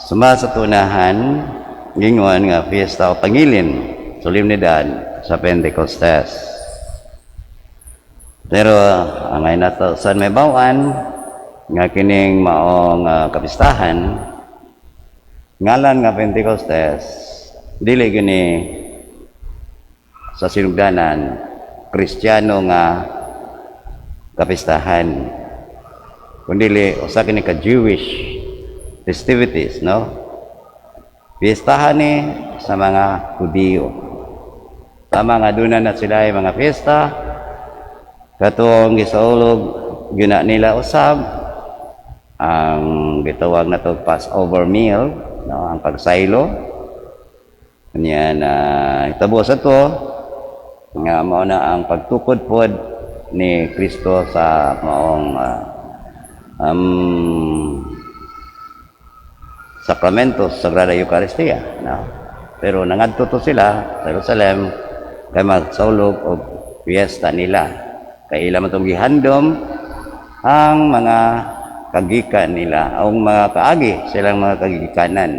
Suma sa tunahan, gingon nga fiesta o pangilin, solemnidad sa Pentecostes. Pero ang ay nato sa may bawan nga kining maong kapistahan, ngalan nga Pentecostes, dili gini sa sinugdanan Kristiyano nga kapistahan, kundili usa kini ka Jewish festivities, no? Fiestahan ni sa mga Hudiyo. Tama nga duna na sila ay mga fiesta katong gisaulog gina nila usab ang gitawag na to Passover meal, no? Ang pagsaylo kanya na itabo sa to nga mao na ang pagtukod pod ni Kristo sa maong sakramento sa Sagrada Eucharistia, no? Pero nangadto to sila sa Jerusalem kay magsaulog og fiesta nila, kay ila man tong gihandom ang mga kagikan nila, ang mga kaagi silang mga kagikanan.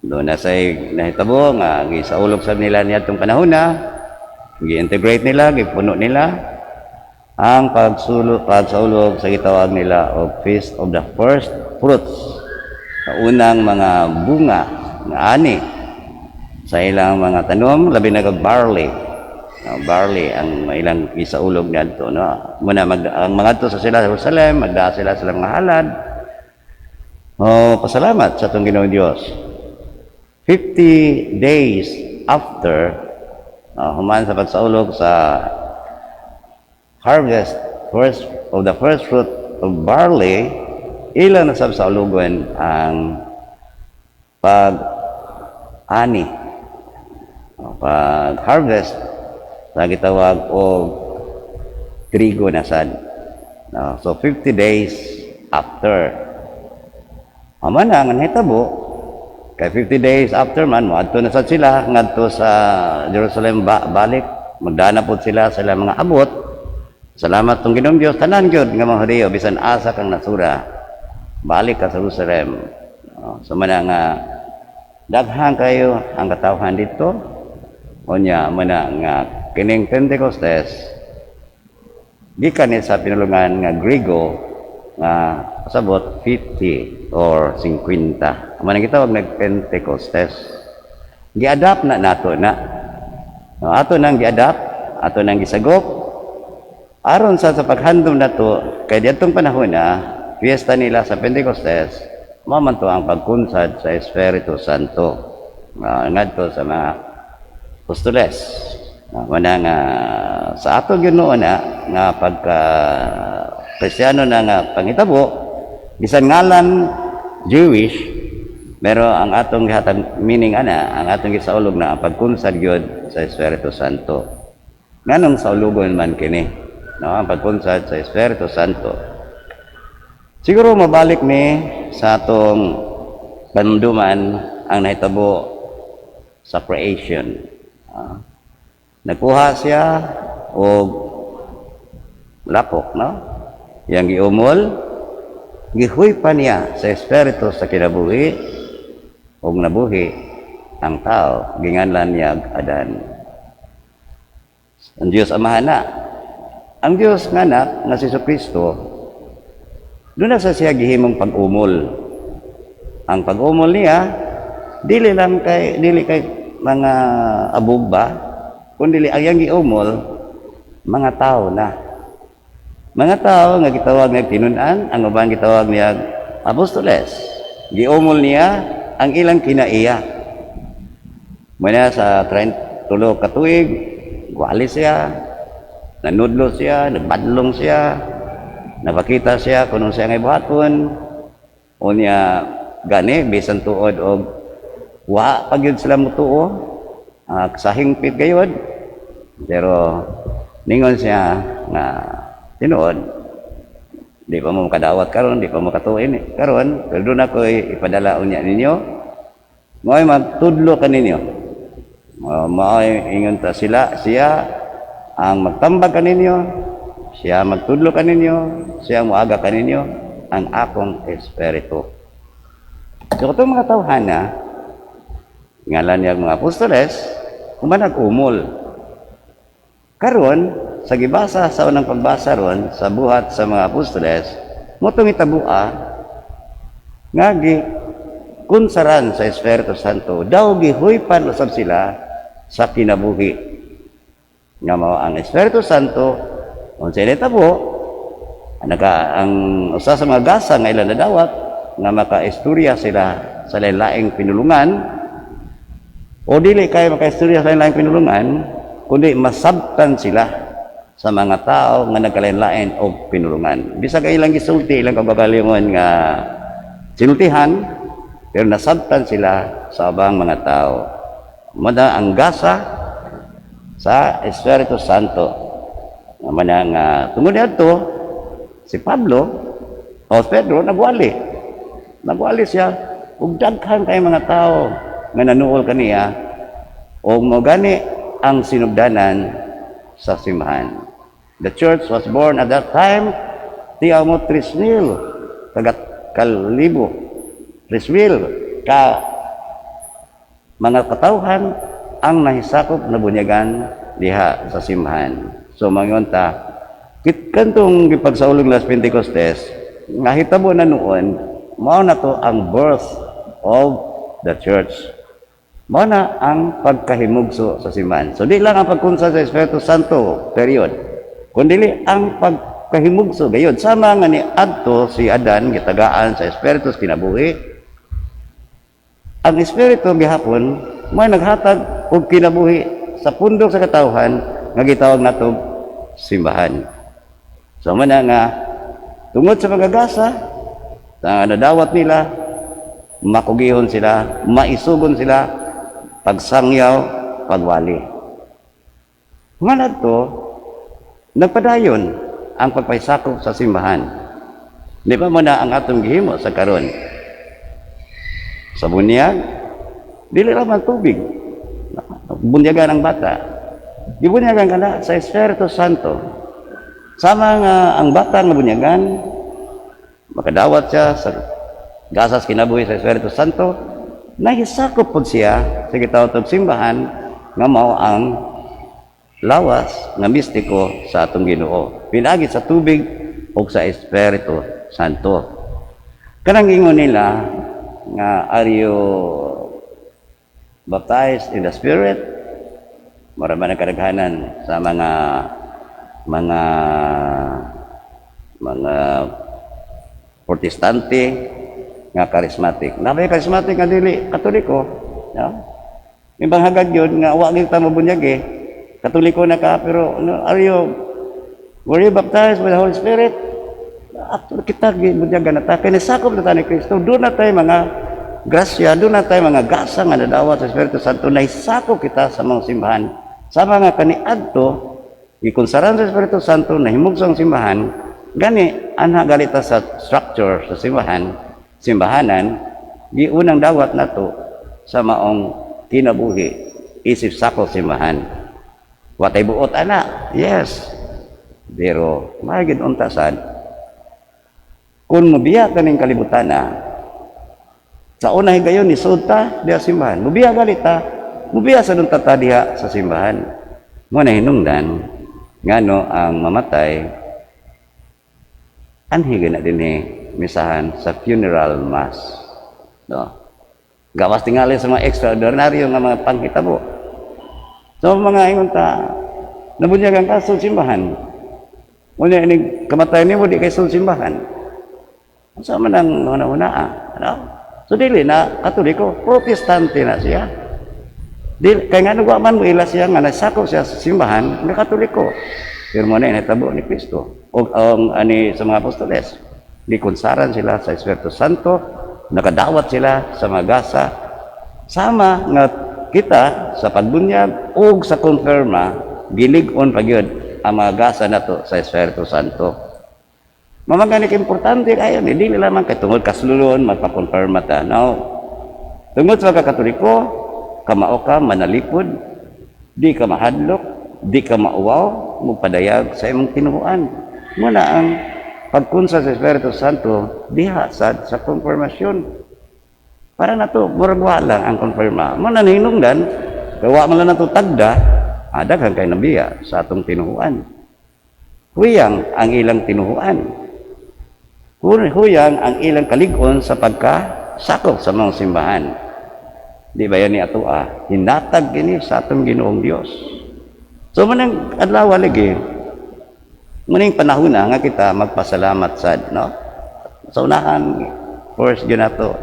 Doon na say nahitabo nga gisaulog sa nila niadtong panahon na gi-integrate nila, gipuno nila ang pagsaulog sa gitawag nila og Feast of the First Fruits, sa unang mga bunga nga ani sa ilang mga tanom, labi na kag barley. No, barley ang ilang gisaulog niadto, no? Muna ang mga sa sila sa Jerusalem, magdaa sila sa mga halad. Oh, pasalamat sa atong Ginoong Dios. 50 days after human sa pagsaulog sa harvest first of the first fruit of barley, ila na sab saulugon ang pag-ani, pag harvest sa gitawag og trigo na sad, no? So 50 days after. Amo na ang nahitabo kay 50 days after man moadto na sad sila ngadto sa Jerusalem ba, balik magdana pod sila sa ilang mga abot. Salamat tong Ginoong Dios, tanan gyud nga mga Hudiyo, bisan asa kang nasura, balik ka sa Jerusalem. No, so man nga daghan kayo ang katawhan dito. Unya man nga kining Pentecostes gikan ni sa pinulungan nga Griego nga pasabot 50 or 50. Amo nang gitawag nag Pentecostes. Gi-adapt na nato na. No, ato nang gi-adapt, ato nang gisagop aron sa paghandom nato kay diadtong panahon na fiesta nila sa Pentecostes, mao man to ang pagkunsad sa Espiritu Santo ngadto sa mga apostoles. Mana nga sa ato Ginoo na nga pagka Kristiyano na nga pangitabo, bisan ngalan Jewish, pero ang atong gihatag meaning ana, ang atong gisaulog na ang pagkunsad gyud sa Espiritu Santo. Nganong saulugon man kini, no, ang pagkunsad sa Espiritu Santo? Siguro mabalik ni sa atong panumduman ang nahitabo sa creation. Nagkuha siya og lapok, no? Yang giumol, gihuy pa niya sa espiritu sa kinabuhi, ug nabuhi ang tao, ginganlan niya Adan. Ang Diyos Amahan na. Ang Diyos nga anak, nga si Kristo, doon na sa siya gihimong pag-umol. Ang pag-umol niya, dili lang kay, dili kay mga abog ba, kundi ang iyang giumol, mga tao na. Mga tao nga gitawag nga tinun-an, ang uban gitawag niya apostoles. Giumol niya ang ilang kinaiya. Muna sa 33 ka tuig, gwali siya, nanudlo siya, nagbadlong siya, napakita siya kung siya ngay buhaton. Unya gani bisan tuod og wa pa gyud sila mutuo, sa hingpit gayud. Pero ningon siya nga tinuod di pa mo makadawat karon, di pa mo katuin eh karon, pero doon ako ipadala unya ninyo, mao'y magtudlo kaninyo. Mao'y ingon ta sila, siya ang magtambag kaninyo, siya magtudlo kaninyo, siya moaga kaninyo ang akong espiritu. So katong mga tawhana, ngalan niya mga apostoles, human nag-umol. Karon, sa gibasa sa unang pagbasa ron sa Buhat sa mga Apostoles, mao tong itabua nga gikunsaran sa Espiritu Santo, daw gihuypan usab sila sa kinabuhi. Nga mao ang Espiritu Santo, unsa nitabo, naka ang usa sa mga gasa nga ilang nadawat nga makaistorya sila sa laing pinulungan o dili kay makaistorya sa laing pinulungan kundi masabtan sila sa mga tao nga nagkalain-lain og pinulungan. Bisag ilang gisulti ilang kaugalingon nga sinultihan, pero nasabtan sila sa ubang mga tao. Mao na ang gasa sa Espiritu Santo. Nga man nga tungod niadto si Pablo o Pedro nagwali. Nagwali siya ug daghan kay mga tao nga nanuol kaniya ug mao gani ang sinugdanan sa simbahan. The church was born at that time, tiamo 3,000 kagat kalibo, 3,000 ka mga katawhan ang nahisakop na bunyagan diha sa simbahan. So mangon ta, kit kantong gipagsaulog las Pentecostes, nga hitabo na noon, mao na to ang birth of the church. Mao na ang pagkahimugso sa simbahan. So di lang ang pagkunsa sa Espiritu Santo, period. Kundi ang pagkahimugso gayod. Sama nga ni adto si Adan gitagaan sa Espiritu sa kinabuhi. Ang Espiritu gihapon may naghatag og kinabuhi sa pundok sa katawhan nga gitawag nato simbahan. So man nga tungod sa pagagasa sa nadawat nila, makugihon sila, maisugon sila pagsangyaw, pagwali. Ngadto, nagpadayon ang pagpaisakop sa simbahan. Di ba mo na ang atong gihimo sa karon? Sa bunyag, dili ra man tubig. Bunyagan ang bata. Gibunyagan ka na sa Espiritu Santo. Sama nga ang bata nga bunyagan, makadawat siya sa gasas kinabuhi sa Espiritu Santo, nahisakop pod siya sa gitawag simbahan nga mao ang lawas nga mistiko sa atong Ginoo. Pinaagi sa tubig o sa Espiritu Santo. Kanang ingon nila nga, "Are you baptized in the Spirit?" Mura man ang kadaghanan sa mga Protestante nga charismatic. Nabay charismatic nga dili Katoliko, no? May hagad yun nga wa gyud ta mabunyag eh. Katoliko na ka pero no, are you were you baptized with the Holy Spirit? Actually, kita gibunyagan na ta. Kaya nasakop na ta ni Kristo. Doon na tayo mga grasya, doon na tayo mga gasa nga nadawat sa Espiritu Santo na isakop kita sa mga simbahan. Sama nga kaniadto, gikonsaran sa Espiritu Santo, nahimugso ang simbahan, gani, anha galita sa structure sa simbahan, simbahanan, giunang dawat nato sa maong kinabuhi, isip sakop simbahan. Watay buot ana, yes. Pero, mahigit unta sad, kung mubiya kaning kalibutan na, sa una higayon ni ta diha simbahan. Mubiya galita, mubiya sa dunta ta diha sa simbahan. Mo na hinungdan ngano ang mamatay anhi na dinhi misahan sa funeral mass. No. Gawas tingali sa mga extraordinaryo nga mga panghitabo. So mga ingon ta, nabunyagan ka sa simbahan. Unya ini kamatay nimo di kay sa simbahan. Unsa man ang una-una ah, ano? So dili na Katoliko, Protestante na siya. Dili kay ngano wa man mo ila siya nga nasakop siya sa simbahan nga Katoliko. Pero mo na inatabo ni Kristo o ang ani sa mga apostoles. Gikonsaran sila sa Espiritu Santo, nakadawat sila sa mga gasa. Sama nga kita sa pagbunyag ug sa konfirma, gilig-on pa gyud ang mga gasa nato sa Espiritu Santo. Mamagani ka importante kayo, hindi lamang kay tungod kaslulon, magpa-confirma ta. No. Tungod sa pagkakatoliko, kamao ka manalipod, di ka mahadlok, di ka mauwaw, mupadayag sa imong tinuoan. Muna ang pagkunsa sa Espiritu Santo diha sa konfirmasyon. Para nato, murag wala ang konfirma. Mo na hinungdan, gawa man lang nato tagda, daghan kay nabiya sa atong tinuhuan. Huyang ang ilang tinuhuan. Huyang ang ilang kalig-on sa pagkasakop sa mga simbahan. Di ba yan ni ato ah? Hinatag kini sa atong Ginoong Dios. So manang adlaw lagi, muning panahon na nga kita magpasalamat sad, no? Sa unahan, first yun nato,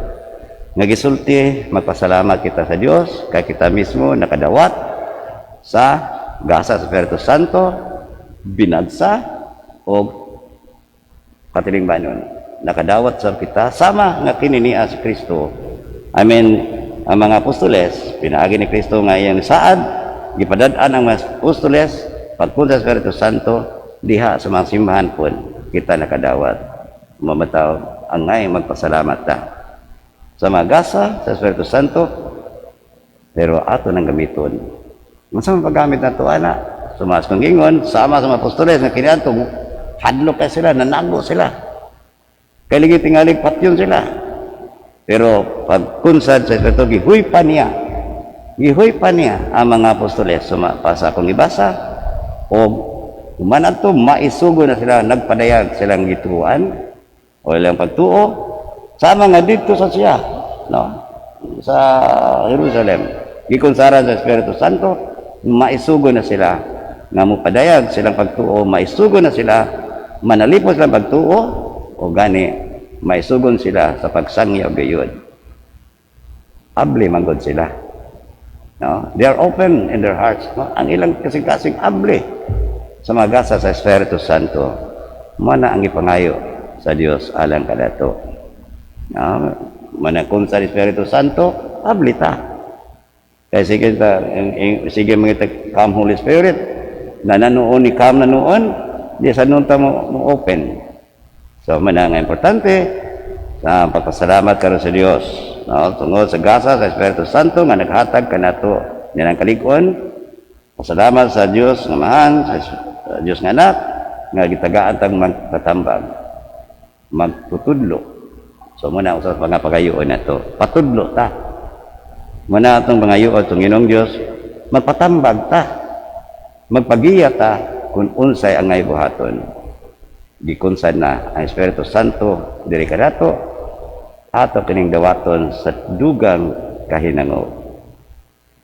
nga gisulti, magpasalamat kita sa Dios, kay kita mismo nakadawat sa gasa sa Espiritu Santo, binagsa, o katilingbanon. Nakadawat sa kita, sama nga kini niya si Kristo. I mean, ang mga apostoles, pinaagi ni Kristo nga iyang saad, gipadad-an ang mga apostoles, pagpunta sa Espiritu Santo, diha sa mga simbahan po, kita nakadawat. Mamataw, angay magpasalamat ta sa mga gasa sa Espiritu Santo, pero ato nang gamiton. Unsa man paggamit nato ana? Sumas kong ingon, sama sa mga apostoles nga kiniadto, hadlok kay sila, nanago sila. Kay ligi tingalig patyon sila. Pero pagkunsad sa Espiritu, gihuy pa niya. Gihuy pa niya ang mga apostoles. Suma, pa sa akong ibasa, o human adto maisugo na sila, nagpadayag silang gituan o ilang pagtuo, sama nga dito sa siya, no? Sa Jerusalem. Gikonsaran sa Espiritu Santo, maisugo na sila nga mopadayag silang pagtuo, maisugo na sila, manalipos silang pagtuo, o gani maisugon sila sa pagsangyaw gayud. Abli manggod sila. No? They are open in their hearts. No? Ang ilang kasing-kasing abli sa mga gasa sa Espiritu Santo. Mana ang ipangayo sa Dios alang kadato. No? Mana kung sa Espiritu Santo, abli ta. Kaya sige ta, sige mga come Holy Spirit, na nanuon ni come na noon, di sa noon ta mo open. So, mana nga importante, sa pagpasalamat karon sa Dios, no? Tungod sa gasa sa Espiritu Santo nga naghatag kanato nilang kalig-on. Pasalamat sa Dios nga Amahan, sa Dios nga Anak, nga gitagaan tang magpatambag, magtutudlo. So muna usa sa mga pagayoon nato. Patudlo ta. Muna atong pangayoon sa Ginoong Dios, magpatambag ta. Magpagiya ta kung unsay angay buhaton. Gikunsad na ang Espiritu Santo diri kanato, ato kining dawaton sa dugang kahinango.